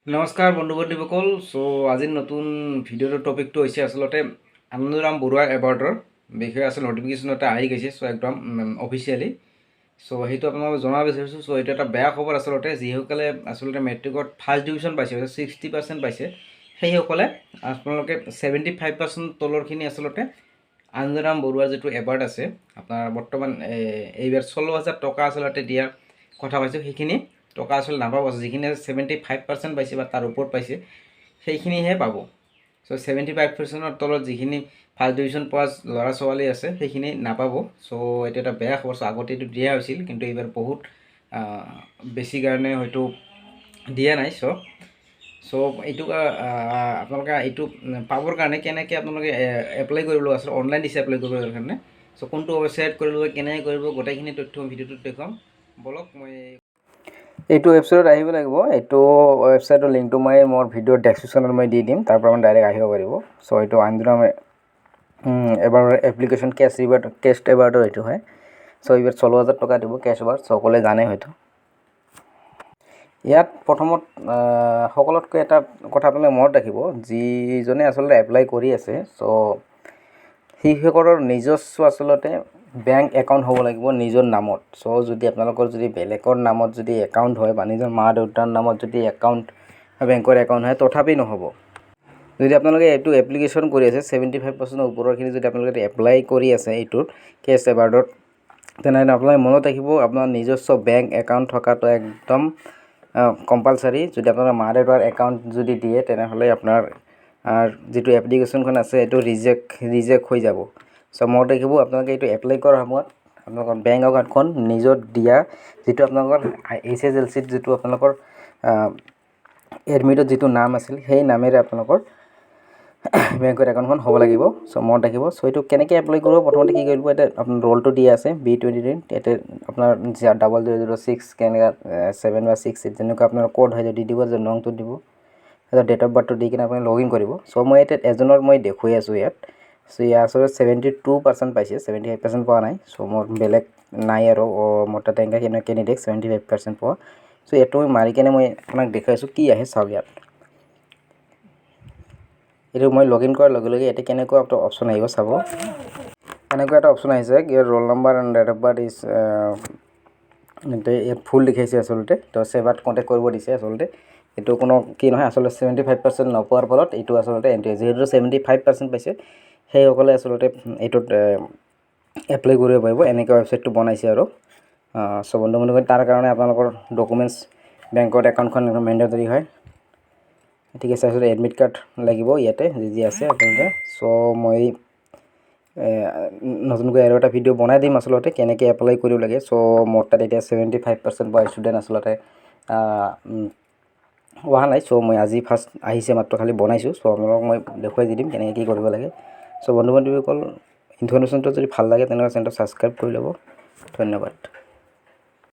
নমস্কাৰ বন্ধু বান্ধৱীসকল। চ' আজিৰ নতুন ভিডিঅ'টোৰ টপিকটো হৈছে আচলতে আনন্দৰাম বৰুৱা এৱাৰ্ডৰ বিষয়ে। আচলতে নটিফিকেশ্যন এটা আহি গৈছে, চ' একদম অফিচিয়েলি। চ' সেইটো আপোনালোকক জনাব বিচাৰিছোঁ। চ' এইটো এটা বেয়া খবৰ আচলতে। যিসকলে আচলতে মেট্ৰিকত ফাৰ্ষ্ট ডিভিশ্যন পাইছে, 60% পাইছে, সেইসকলে আপোনালোকে 75% তলৰখিনি আচলতে আনন্দৰাম বৰুৱাৰ যিটো এৱাৰ্ড আছে আপোনাৰ, বৰ্তমান এইবাৰ 16,000 টকা আচলতে দিয়াৰ কথা পাইছোঁ, সেইখিনি টকা আচলতে নাপাব। যিখিনি 75% পাইছে বা তাৰ ওপৰত পাইছে, সেইখিনিহে পাব। চ' 75%ৰ তলত যিখিনি ফাৰ্ষ্ট ডিভিশ্যন পোৱা ল'ৰা ছোৱালী আছে, সেইখিনি নাপাব। চ' এইটো এটা বেয়া খবৰ। চ' আগতে এইটো দিয়া হৈছিল, কিন্তু এইবাৰ বহুত বেছি কাৰণে হয়তো দিয়া নাই। চ' এইটো আপোনালোকে এইটো পাবৰ কাৰণে কেনেকৈ আপোনালোকে এপ্লাই কৰিব লাগিব? আচলতে অনলাইন দিছে এপ্লাই কৰিবৰ কাৰণে। চ' কোনটো ৱেবছাইট কৰিব, কেনেকৈ কৰিব, গোটেইখিনি তথ্য ভিডিঅ'টোত দেখুৱাম। ব'লক মই এইটো ৱেবছাইটত আহিব লাগিব। এইটো ৱেবছাইটৰ লিংকটো মই মোৰ ভিডিঅ'ৰ ডেছক্ৰিপশ্যনত মই দি দিম, তাৰ পৰা মানে ডাইৰেক্ট আহিব পাৰিব। চ' এইটো আনন্দৰাম এৱাৰ্ডৰ এপ্লিকেশ্যন, কেছ ৰিৱাৰ্ড, কেছ এৱাৰ্ডৰ এইটো হয়। চ' এইবাৰ 16,000 টকা দিব কেছ এৱাৰ্ড, সকলোৱে জানে হয়তো। ইয়াত প্ৰথমত সকলোতকৈ এটা কথা আপোনালোকে মনত ৰাখিব, যিজনে আচলতে এপ্লাই কৰি আছে, চ' সেইসকলৰ নিজস্ব আচলতে বেংক একাউণ্ট হ'ব লাগিব নিজৰ নামত। চ' যদি আপোনালোকৰ যদি বেলেগৰ নামত যদি একাউণ্ট হয় বা নিজৰ মা দেউতাৰ নামত যদি একাউণ্ট, বেংকৰ একাউণ্ট হয়, তথাপি নহ'ব। যদি আপোনালোকে এইটো এপ্লিকেশ্যন কৰি আছে, 75%ৰ ওপৰৰখিনি যদি আপোনালোকে এপ্লাই কৰি আছে এইটোত কেছ এৱাৰ্ডত, তেনেহ'লে আপোনালোকে মনত ৰাখিব, আপোনাৰ নিজস্ব বেংক একাউণ্ট থকাটো একদম কম্পালচাৰী। যদি আপোনালোকৰ মা দেউতাৰ একাউণ্ট যদি দিয়ে, তেনেহ'লে আপোনাৰ যিটো এপ্লিকেশ্যনখন আছে, এইটো ৰিজেক্ট হৈ যাব। চ' মনত ৰাখিব, আপোনালোকে এইটো এপ্লাই কৰাৰ সময়ত আপোনালোকৰ বেংক একাউণ্টখন নিজৰ দিয়া যিটো আপোনালোকৰ এইচএছএলচিত যিটো আপোনালোকৰ এডমিটত যিটো নাম আছিল, সেই নামেৰে আপোনালোকৰ বেংকৰ একাউণ্টখন হ'ব লাগিব। চ' মনত ৰাখিব। চ' এইটো কেনেকৈ এপ্লাই কৰিব? প্ৰথমতে কি কৰিব? ইয়াতে আপোনাৰ ৰোলটো দিয়া আছে বি 23। ইয়াতে আপোনাৰ 0006 কেনেকুৱা ছেভেন বা ছিক্স এইট যেনেকুৱা আপোনাৰ ক'ড হয় যদি দিব, নংটো দিব, তাৰপিছত ডেট অফ বাৰ্থটো দি কিনে আপুনি লগ ইন কৰিব। চ' মই ইয়াতে এজনৰ মই দেখুৱাই আছোঁ ইয়াত। চ' ইয়াৰ আচলতে 72% পাইছে, 75% পোৱা নাই। চ' মোৰ বেলেগ নাই আৰু মোৰ তাতে এনেকৈ কেণ্ডিডেট 75% পোৱা। চ' ইয়াতো মই মাৰি কিনে মই আপোনাক দেখুৱাইছোঁ, কি আহে চাওক ইয়াত। এইটো মই লগ ইন কৰাৰ লগে লগে ইয়াতে কেনেকুৱা এটা অপশ্যন আহিব চাব। এনেকুৱা এটা অপশ্যন আহিছে, ইয়াৰ roll number and date of birth is ইয়াত ভুল লিখাইছে আচলতে। তো ছেবাত কণ্টেক্ট কৰিব দিছে। আচলতে এইটো কোনো কি নহয়, আচলতে 75% নোপোৱাৰ ফলত এইটো আচলতে এণ্ট্ৰি। যিহেতু 75% পাইছে, সেইসকলে আচলতে এইটোত এপ্লাই কৰিব পাৰিব। এনেকুৱা ৱেবছাইটটো বনাইছে আৰু। চ' বন্ধু বান্ধৱী, তাৰ কাৰণে আপোনালোকৰ ডকুমেণ্টছ, বেংকৰ একাউণ্টখন মেণ্ডেটৰী হয়, ঠিক আছে? আচলতে এডমিট কাৰ্ড লাগিব ইয়াতে যি যি আছে আপোনালোকে। চ' মই নতুনকৈ আৰু এটা ভিডিঅ' বনাই দিম আচলতে কেনেকৈ এপ্লাই কৰিব লাগে। চ' মোৰ তাত এতিয়া 75% পোৱা ষ্টুডেণ্ট আচলতে অহা নাই। চ' মই আজি ফাৰ্ষ্ট আহিছে মাত্ৰ, খালি বনাইছোঁ। চ' আপোনালোকক মই দেখুৱাই দি দিম কেনেকৈ কি কৰিব লাগে। চ' বন্ধু বান্ধৱীসকল, ইনফৰ্মেশ্যনটো যদি ভাল লাগে, তেনেহ'লে চেনেলটো ছাবস্ক্ৰাইব কৰি ল'ব। ধন্যবাদ।